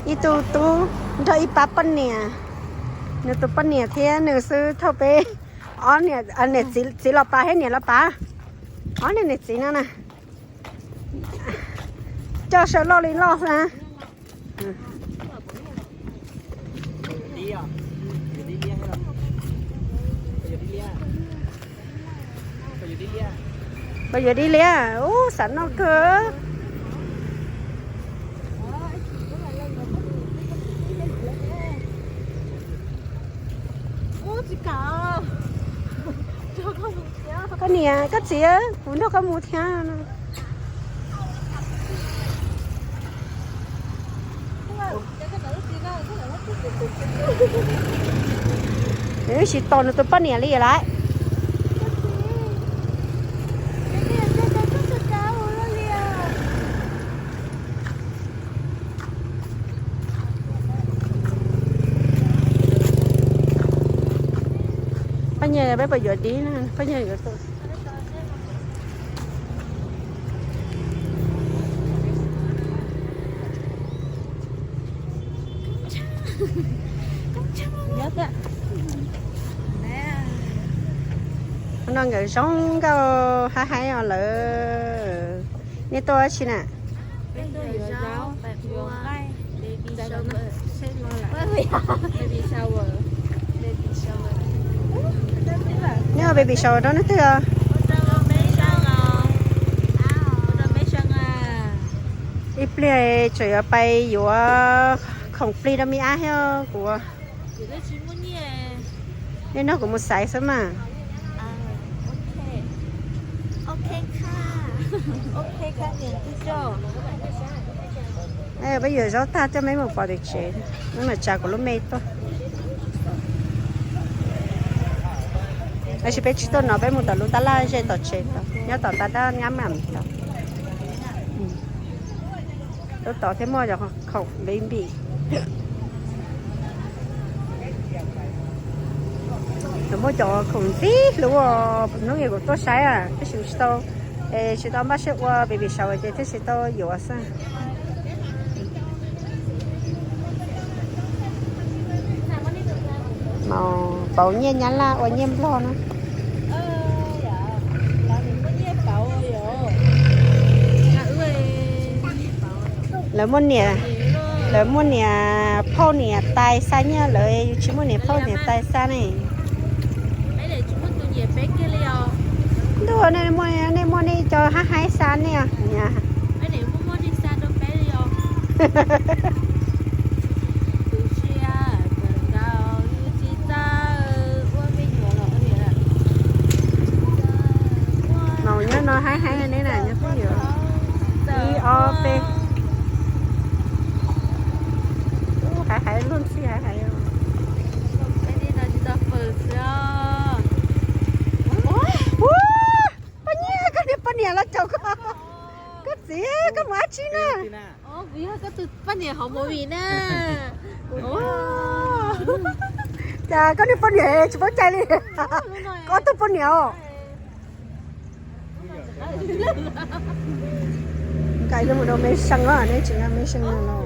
Ib tug tub nrog ib pab poj niam, nws tus poj niam thiab nws xwb thauj peb ob niam, niam txiv, txiv los pav thiab niam los pav, ob niag niam txiv no na. Coj saw loj li loj xwb na. Pab yuav dib liab, ub, xav noj kawg. Koj niam koj txiv, kuv nrog koj mus thiab. Nws tsis tos nws tus poj niam li lawm. Poj niam, peb puas yuav dib na, poj niam yuav. No nkawd zoo nkauj haib haib os lawm. Nej tuaj dab tsi na? Nej ua baby shower rau leej twg os? Ib pliag tseem yuav pais yuav khoom plig rau me ab thiab kuv. Nej nrog kuv mus xaiv xwb mas. Peb yuav zaub tag coj meb mus pov tim tsev, meb mam tsa kuv lub me tuaj. Tab sis peb tsis tuaj no, peb mus tom lub tab laj ze tom tsev tod, nyob tom tab laj ngab mam tod. Lub tod thiab muaj cov khoom baby. Muaj cov khoom ntxim hlub os, hnub ib kuv tuaj saib tab sis tsis tau, tsis tau npaj siab ua baby shower ces thiaj tsis tau yuav xwb. Mas pauv nyiaj Nyab Laj ua nyiaj Nplog na. Lawv muaj niam, lawv muaj niam phauj niam tais xa nyiaj, lawv tsis muaj niam phauj niam tais xa ne. Ntuj, nej muaj nej cov haib haib xa nej. Maum nyob no haib haib ne na, nyob twj ywm. Ib ob peb. Haib haib luag ntxhi haib haib. Poj niam, koj niag poj niam los caum koj. Koj txiv, koj mus dab tsi na? Kuv yog koj tus poj niam hauv movie na. Cas koj niag poj niam tsis paub cai li. Koj tus poj niam os. Nqa yuav mus rau me seem os, nej tsis nqa me seem no los.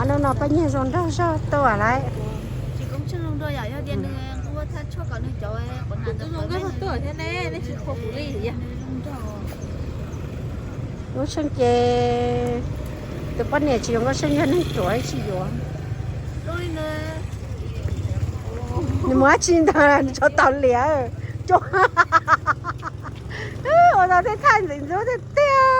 Ob hnub no poj niam zoo nraug zog tuaj lawm. Lub seej ces tus poj niam tsis zoo nkauj seej yog neeg ruam tsis yuav. Nws mus dab tsi ntawd, nws tsov tau liam. Ua tau tej thaj ntxim ntxub tiag tiag.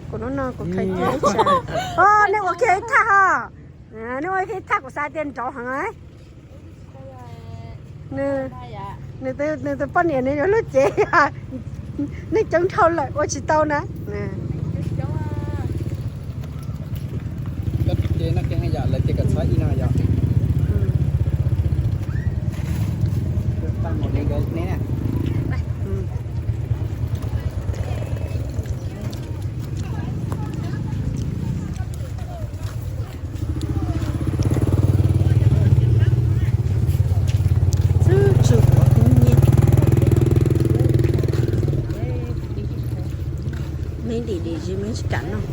Kuv hnub no kuv khaws kiag ib tsam. Nej ua kiag ib thaj ho. Nej ua kiag ib thaj kuv xav tias nrov heev. Nws tus poj niam nws yuav lub cev, neeg coob dhau lawm ua tsis tau na. Koj tus cev no kheev heev yom? Tau ib no yog. Tau mus li nkawd neb na. Txwj tswg pov kub nyiab. Me dim dim zis me tsis kam noj.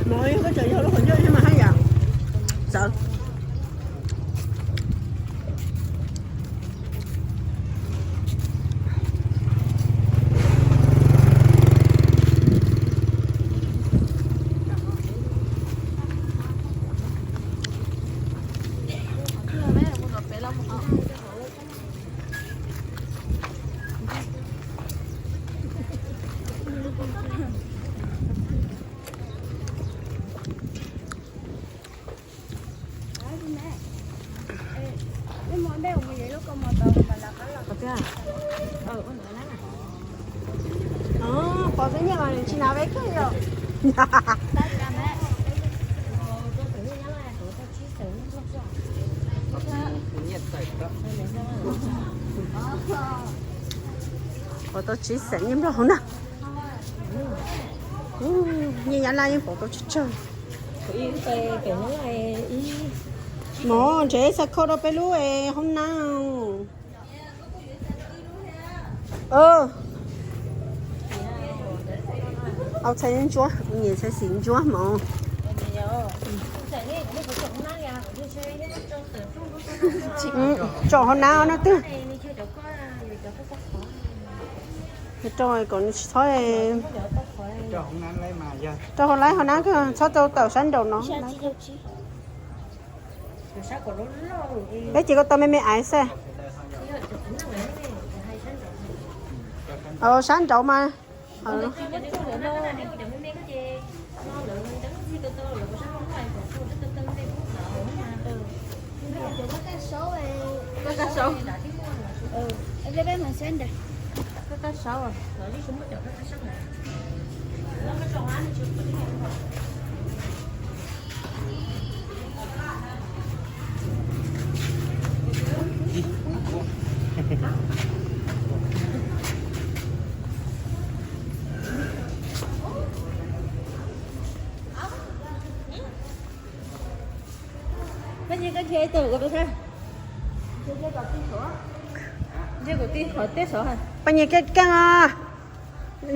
Mov yog koj tseem yog lub qhov ncauj thiab mas haj yam txawv. Pov txwv nyiaj mas nws tsis hnav peb kawg yom. Pov tau tsib xeem nyiaj Nplog hauv na. Nyiaj Nyab Laj yeej pov tau tsawg tsawg. Mov ntshe xa khau rau peb lub hoob nab. Au txhais ntsuab, nyiam txhais xim ntsuab hmov. Tsom hauv nab no twg. Rau kom nws tsis txhob, rau hauv laib hauv nab, txhob tau tawm sab nraum no. Peb ces koj tau me me aiv xwb. Sab nraud mas. Koj nyiam koj nrhiav tus kuv tus thiab. Nrhiav kuv tij qhov tiaj saud. Poj nyiam keej keej os.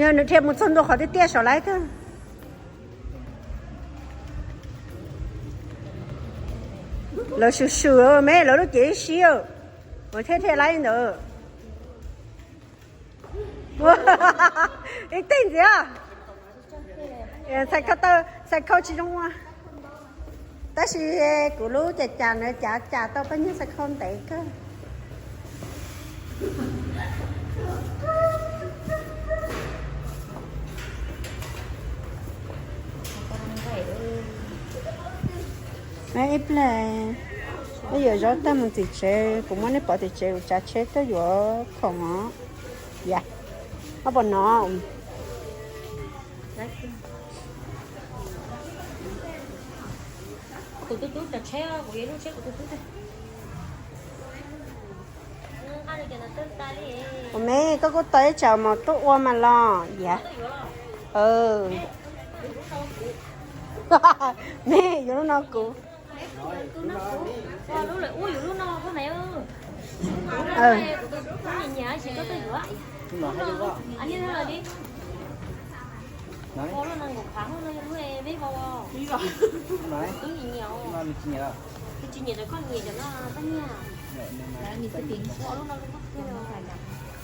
Yog nws dhia mus txog ntua qhov tiaj tiaj saud lawm kawg. Lawv swm swm me lawv lub cev sib, ua thiaj thiaj laib ntawd. Ib teg ntxiv. Txhais khau tsis zoo ua. Tab sis kuv lub cas cas na, cas cas tau paj nyuag txhais khau ntev kawg. Ib pliag wb yuav zaub tag mus tim tsev, kuv muab nej pov tim tsev, kuv tsav tsheb tuaj yuav khoom os. Yam, koj puas hnov? Kuv tus tub tsav tsheb, kuv yuav lub tsheb kuv tus tub tag. Ua me, koj kuj tau ib tsam mas tuaj ua mas los yam. Me, yuav lub no kuv.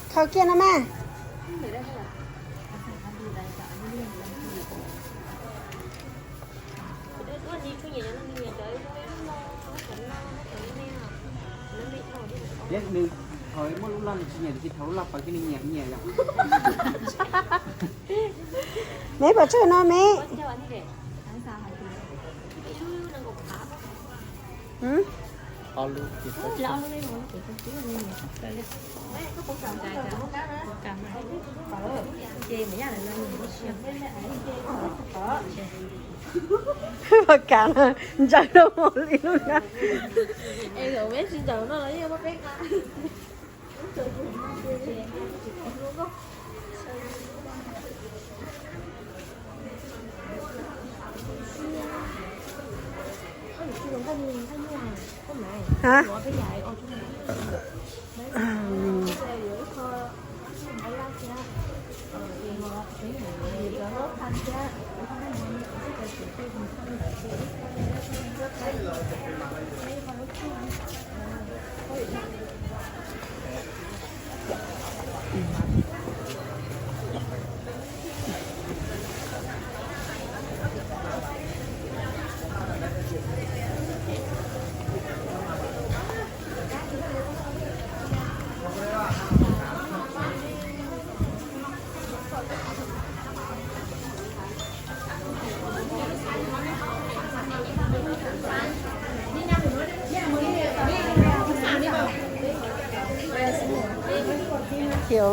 Khaws kiag no mas. Nws thaum muaj lub loj nws tsis nyiam, tsis thaum lub loj pawg kiag nws nyiam nyiam yom. Me pom tsawg no me. Paj kam no ntsaws rau hauv li lub na. Hả? Thiệu.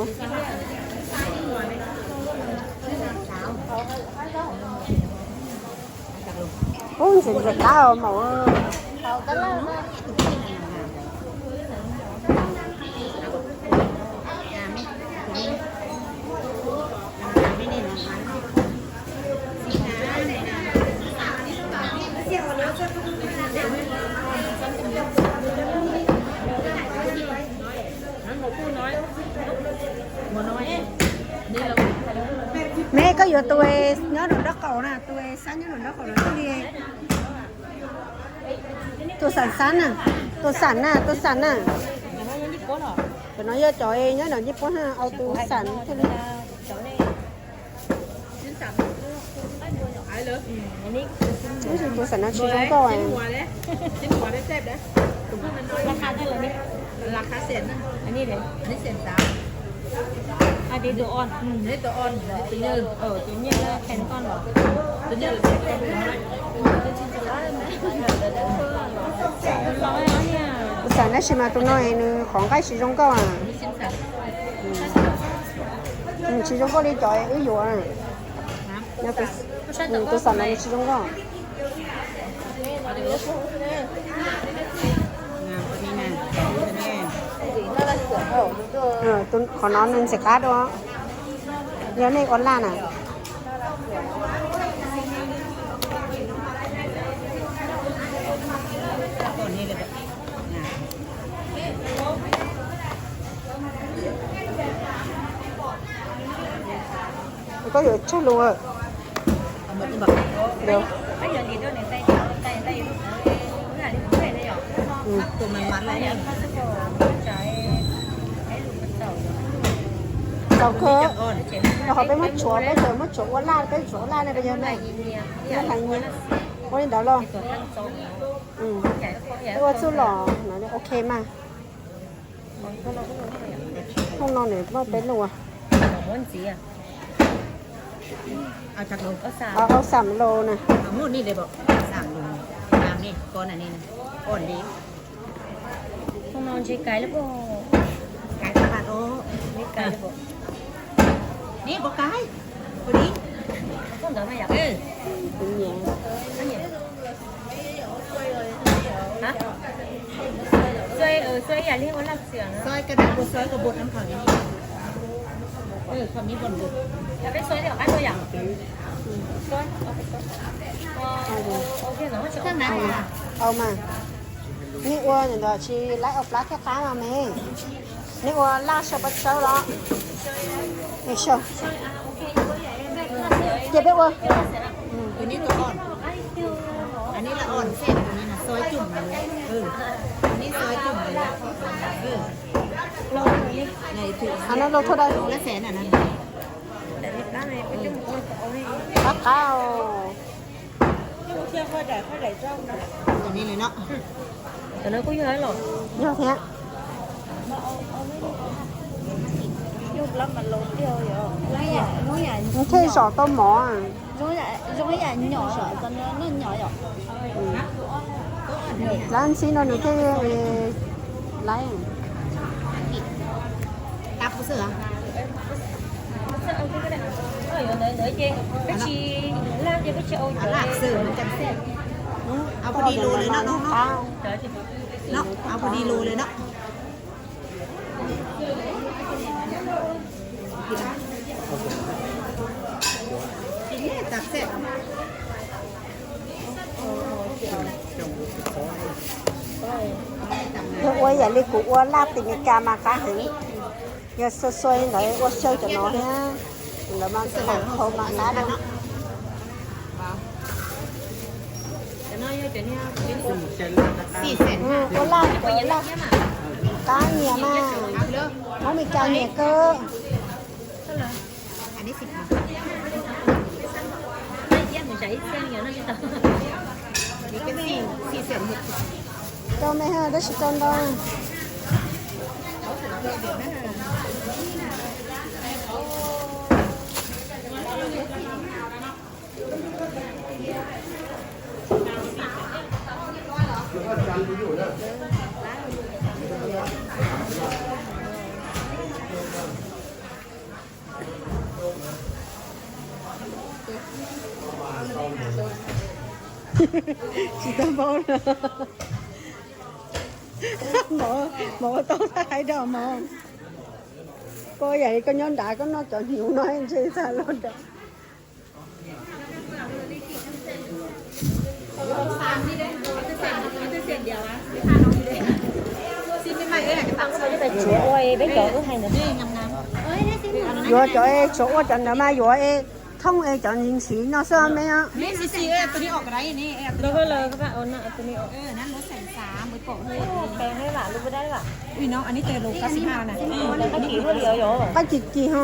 Ub, ntxim ntxim qab os maum. Me, koj yuav tus nyob nram nraub qaum na, tus xab nyob nram nraub qaum no thiaj li. Tus xam xab na, tus xam na, tus xam na. Cov no yog cov nyob nram ncej puab na, au tus xam thiaj li. Tus xam no tsis zoo nkauj. Tus xam tab sis mas tus no nws qhov nqaij tsis zoo nkauj. Tsis zoo nkauj li cov wb yuav. Tus xam no nws tsis zoo nkauj. Qhov no nws ntxim qab dua. Yog nej ua laj na. Koj yuav tsawg lus? Txaus kawg. Rau qhov peb muab tshuav, peb txawm muab tshuav ua laj, peb tshuav ua laj ne, peb yog hlais nyiaj. Ua li ntawd los? Peb ua txuj lom no ok mas. Hnub no nws muaj peb lus. Au xam lus na. Au mas, nej ua ntawd tsis laib ua plab thiaj qab mas me. Nej ua laj saw paj tsawb los? Ces peb ua. Qhov no lauj thaj dab. Qab qab. Cov no kuj yog los? Yog thiab. Nws thiaj zom tau mov. Lab ntxhib no nws thiaj laib. Yuav ntawd ntawd ces peb tsis laj ces peb tsis ua cov laj xwb. Au pw di lus lawm no, no, no. Au pw di lus lawm no. Yog ua yam li kuv ua laj tim Meskas mas qab heev. Yog xua xua li ntawd ua xyaw cov no thiab, ntawd mas qhau mas qab no. Ua laj cov laj qab nyiam mas, Hmoob Meskas nyiam kawg. Rau me ha, tab sis rau ntau. Tsis tau paub lawm. Mov, mov tau hais rau mov. Koj yam li koj nyob nrad koj noj cov hnyuv no ntshe txog loj nrad. Yuav cov es tsuas ua cov ntawd mas yuav es thooj es cov ntxhiv ntxhiv no xwb me. Qab kis kis ho.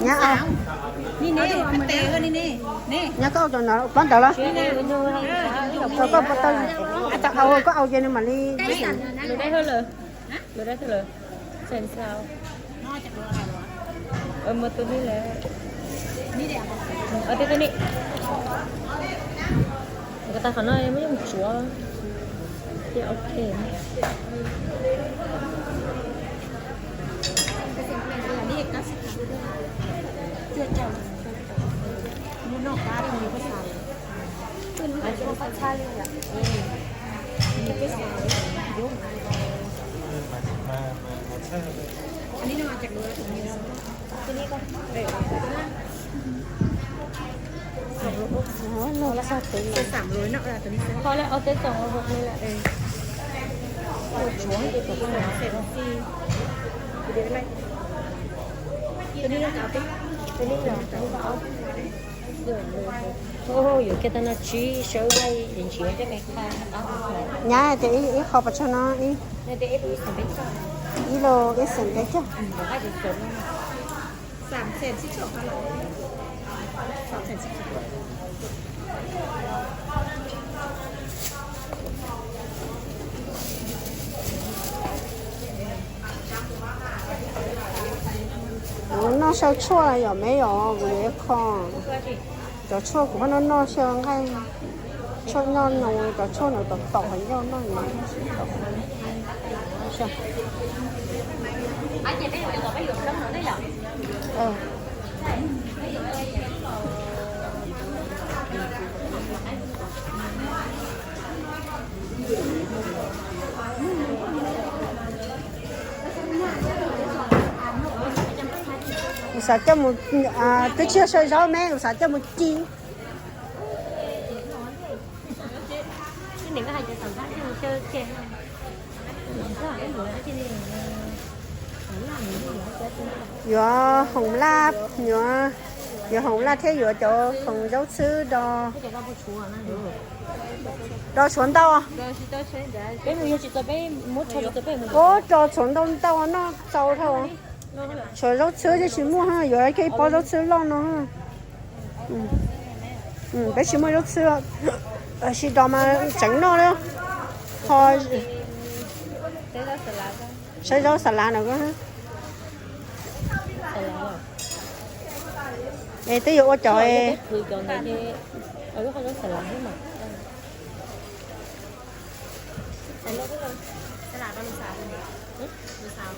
Nyab, nyab koj ua cov ntawd pab ntawd los? Koj, koj au ces nws mam li. Tus ni, tus ni, tus ni. Ko tas qhov no muab coj mus tsuav thiab ok. Nug lab sab twv no. Qhov lawv ua teb tsoom ua hauv li lawm. Yuav kiag tag no tsib sawb laij ntsiav. Nyab tias ib qho pes tsawg no? Ib lus ib xees peb caug. Kuv noj xyaw tshuaj yom me yom, kuv yuav ib qho. Cov tshuaj kuv pheej noj noj xyaw nqaij, tshuaj noj noo, cov tshuaj ntawd tom tom qhov ncauj noj. Kuv xav coj mus, twb tsis yog xyaw zaub me, kuv xav coj mus ci. Yuav hoom laj, yuav, yuav hoom laj thiab yuav cov khoom zaub txhwb do, do tshuav ntau. Ub, do tshuav ntau ntau noj txaus dhau. Tshuav zaub txhwb thiaj tsis muaj, yuav kiag ib pob zaub txhwb loj no. Peb tsis muaj zaub txhwb, tab sis do mas tseev noj li. Ho saib zaub xas lav no. Es twb yuav ua cov, es, zaub xas lav thiab mas. Xab las koj lub xav, lub xav, lub xav,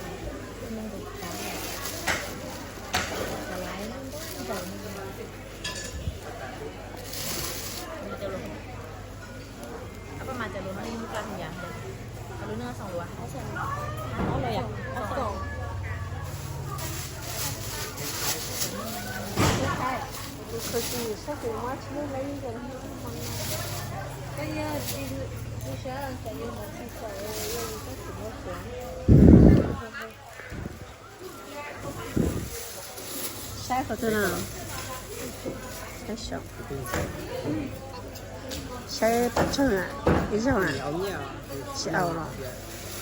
koj mas cov lus no ib lub kla yam, lub no xoo lua, ob lus yam, saib qhov twg no, saib saum, saib pov tseg na, ib zaug na, tsis au los.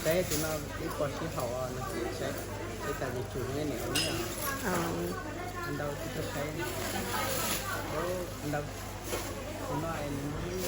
Saib tus no ib puas sib haum no, saib, saib tas li tsum ne, nim ua nyiaj ntau tsis tau saib, ntau, tus no es nws